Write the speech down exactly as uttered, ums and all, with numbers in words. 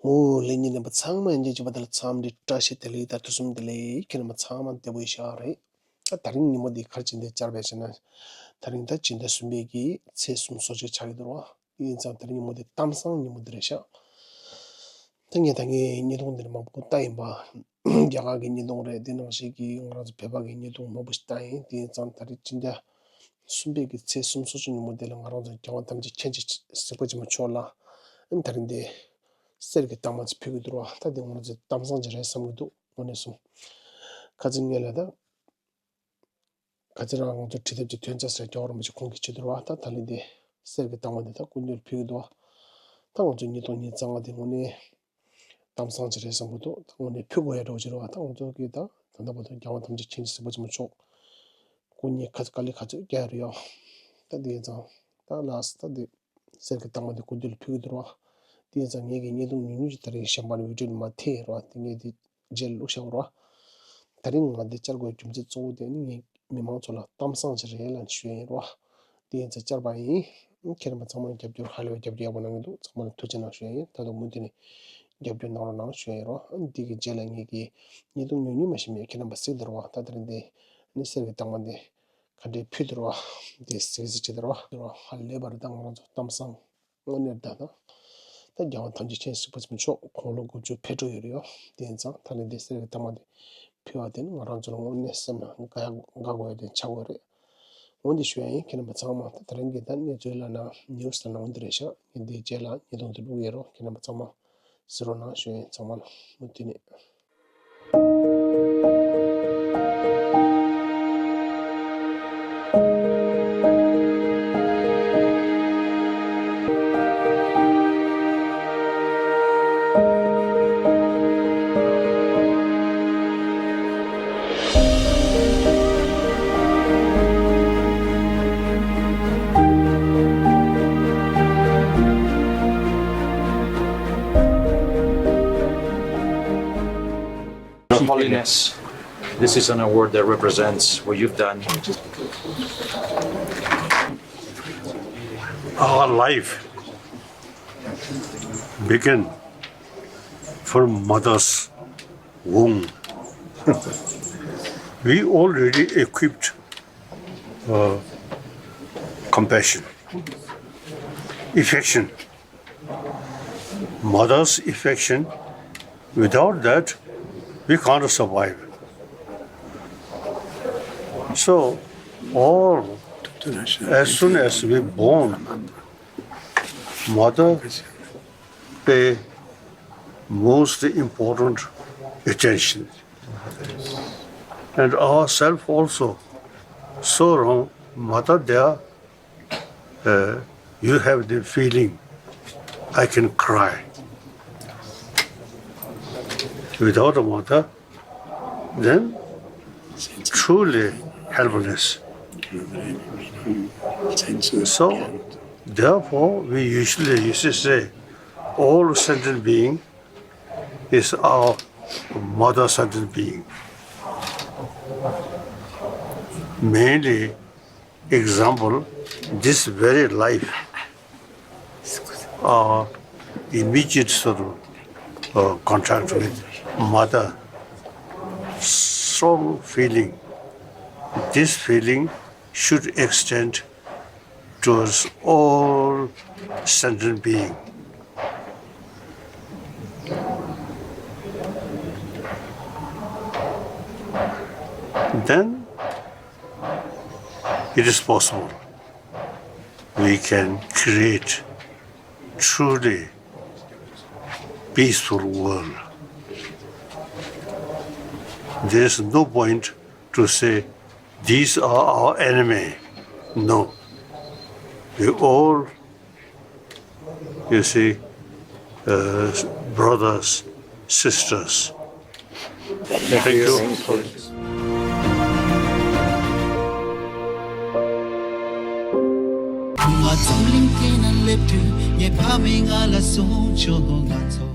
ཨོ་ལྷན་རྒྱས་རྣམ་པ་ཚང་མ་ཡང་རྒྱལ་གཅེས་པ་དང་ལ་འཚམས་འདྲི་བཀྲ་ཤིས་བདེ་ལེགས་དང་ཐུགས་སུན་བདེ་ལེགས། ཁྱེད་རྣམ་པ་ཚང་མ་བདེ་པོ་ཡིན་ཤག་རེད། ད་ད་རིང་ཉིན་མོ་འདི་ག་རེ་བྱས་ནས་བཅར་བས་ཟེར་ན། ད་རིང་ད་སྤྱི་ཟླ་གསུམ་པའི་གི་ཚེས་སོ་གཅིག་ཆགས་ཀྱི་འདུག་ར། དེ་ཡིན་ཙང་ད་རིང་ཉིན་མོ་འདི་གཏམ་བཟང་ཉིན་མོ་འདི་རེད་ཤག་ད་ངས་ད་ངའི་བརྙན་ཐུང་འདིར་མང་པོ་བལྟས་ཡིན་པ། རྒྱ་གར་གྱི་བརྙན་ཐུང་རེད། དེ་ནང་བཞིན་གྱི་ང་རང་ཚོ་བོད་པ་གི་བརྙན་ཐུང་མང་པོ་ཞིག་བལྟས་ཡིན། དེ་ཡིན་ཙང་ད་རིང་སྤྱི་ཟླ་གསུམ་པའི་གི་ཚེས་སོ་གཅིག་ཉིན་མོ་དེ་ལ་ང་རང་ཚོ་རྒྱལ་བ་ཐམས་ཅད་མཁྱེན་ཅིང་གཟིགས་པ་ཆེན་པོ་མཆོག་ལ་ཨ་ནི་ད་རིང་འདི་གསེར་གྱི་རྟགས་མ་ཅིག་ཕུལ་གྱི་འདུག་ར། ད་དེ་ང་རང་ཚོའི་གཏམ་བཟང་ཅིག་རེད་བསམ་གྱི་འདུག་དངོས་གནས་སོང་ཁ་ཚིག་ངེས་ལ་ད། ག་ཚོད་རང་ང་ཚོ་བྲིས་ཐབས་ཀྱི་ཐོན་ཚར་ཟེར་རྒྱལ་བ་རིན་པོ་ཆེ་ཁོང་གིས་བྱེད་དུ་རུ་བ། ད་ད་ལན་དེ་གསེར་གྱི་རྟགས་མ་དེ་ད་སྐུ་མདུན་ལ་ཕུལ་གྱི་འདུག་བ། ད་ང་ཚོ་ཉིས་སྟོང་ཉི་ཤུ་རྩ་ལྔ་དེ་དངོས་གནས་གཏམ་བཟང་ཅིག་རེད་བསམ་གྱི་འདུག་ད་དངོས་གནས་ཕུལ་དགོས་ཡ་འདྲ་བོ་ཅིག་རེད་བ། ད་ང་ཚོ་གིས་ད་ད་ལྟ་བར་དུ་རྒྱལ་བ་ཐམས་ཅད་མཁྱེན་ཅིང་གཟིགས་པ་ཆེན་པོ་མཆོག་སྐུ་ཉིད་ཁ་དཀའ་ལས་ཁ་ཚོད་བརྒྱབ་ཡོད་རེད་ཡ། ད་དེ་ཡིན་ཙང་ད་ལགས་ད་དེ། གསེར་གྱི་རྟགས་མ་དེ་སྐུ་མདུན་ལ་ཕུལ་གྱི་འདུག་ར། དེ་ཡིན་ཙང་ངེད་ཀྱི་བརྙན་ཐུང་ཉུང་ཉུང་ཅིག་ད་རིང་གཞན་པ་ནས་བི་ཌིའོ་ནང་མ་ཐེབས་ར། དེ་ངས་དེ་རྗེས་ལ་བླུགས་བཞག་ར། ད་རིང་ང་འདི་བཅར་དགོས་རྒྱུ་མཚན་གཙོ་བོ་དེ་ནི་ངས་མི་མང་ཚོ་ལ་གཏམ་བཟང་ཅིག་རེད་ལབ་ཞུ་ཡ་ཡིན་ར། དེ་ཡིན་ཙང་བཅར་བ་ཡིན། ཁྱེད་རྣམ་པ་ཚང་མ་རྒྱབ་སྐྱོར་ཧ་ལས་པའི་རྒྱབ་སྐྱོར་ཡག་པོ་གནང་གི་འདུག་ཚང་མ་ལ་ཐུགས་རྗེ་གནང་ཞུ་ཡ་ཡིན། ད་དུང་མུ་མཐུད་ནས་རྒྱབ་སྐྱོར་གནང་རོགས་གནང་ཞུ་ཡ་ཡིན་ར། འདི་གི་རྗེས་ལ་ངེད་ཀྱི་བརྙན་ཐུང་ཉུང་ཉུང་མ་ཞིག་མེད། ཁྱེད་རྣམ་པ་གཟིགས་དང་ར། ད་ད་རིང་འདི་ནི་གསེར་གྱི་རྟགས་མ་འདི། ག་འདྲའི་ཕུལ་འདུག་ར། དེ་གཟིགས་གཟིགས་བྱེད་དུ་ར། ཧ་ལས་པ་རེད། ད་ང་རང་ཚོ་གཏམ་བཟང་དངོས་གནས་ད་ད། ད་རྒྱལ་བ་ཐམས་ཅད་མཁྱེན་གཟིགས་པ་ཆེན་པོ་མཆོག་དགུང་ལོ་དགུ་བཅུ་ཕེབས་འགྲོ་ཡོད་རེད་ཡ། དེ་ཡིན་ཙང་ད་ནི་དེ་གསེར་གྱི་རྟགས་མ་དེ་ཕུལ་བ་དེ་ནི་ང་རང་ཚོ་ལ་དངོས་གནས་སེམས་ལ་དགའ་ཡ་དགའ་དགོས་ཡ་དེ་ཆགས་ཡོད་རེད། འོན་ཏེ་ཞུ་ཡ་ཡིན། ཁྱེད་རྣམ་པ་ཚང་མ་ད་ད་རིང་གི་ད་གནས་ཚུལ་ལ་ན་ནིའུ་སི་ལ་ན་འོན་ཏེ་རེད་ཤག་ངས་འདིའི་རྗེས་ལ་བརྙན་ཐུང་དེ་བླུག་ཡོད་རོགས། ཁྱེད་རྣམ་པ་ཚང་མ་གཟིགས་རོགས་གནང་ཞུ་ཡ་ཡིན། ཚང་མ་ལ་མུ་མཐུད་ནས། Holiness, this is an award that represents what you've done. Our life began from mother's womb. We already equipped uh, compassion, affection, mother's affection. Without that, we can't survive. So, all as soon as we born, mother pay most important attention. And ourself also. So wrong, mother there uh, you have the feeling, I can cry. Without a mother, then truly helpless. So, therefore, we usually used to say, all sentient being is our mother sentient being. Mainly, example, this very life, uh, immediate sort of uh, contact with mother, strong feeling. This feeling should extend towards all sentient being. Then it is possible. We can create truly peaceful world. There is no point to say these are our enemy. No. We all, you see, uh, brothers, sisters. Thank you. ང་འཛམ་གླིང་སྟེང་ན་སླེབས་དུས་ངའི་ཕ་མས་ང་ལ་གསུངས་བྱུང་། ང་ཚོ།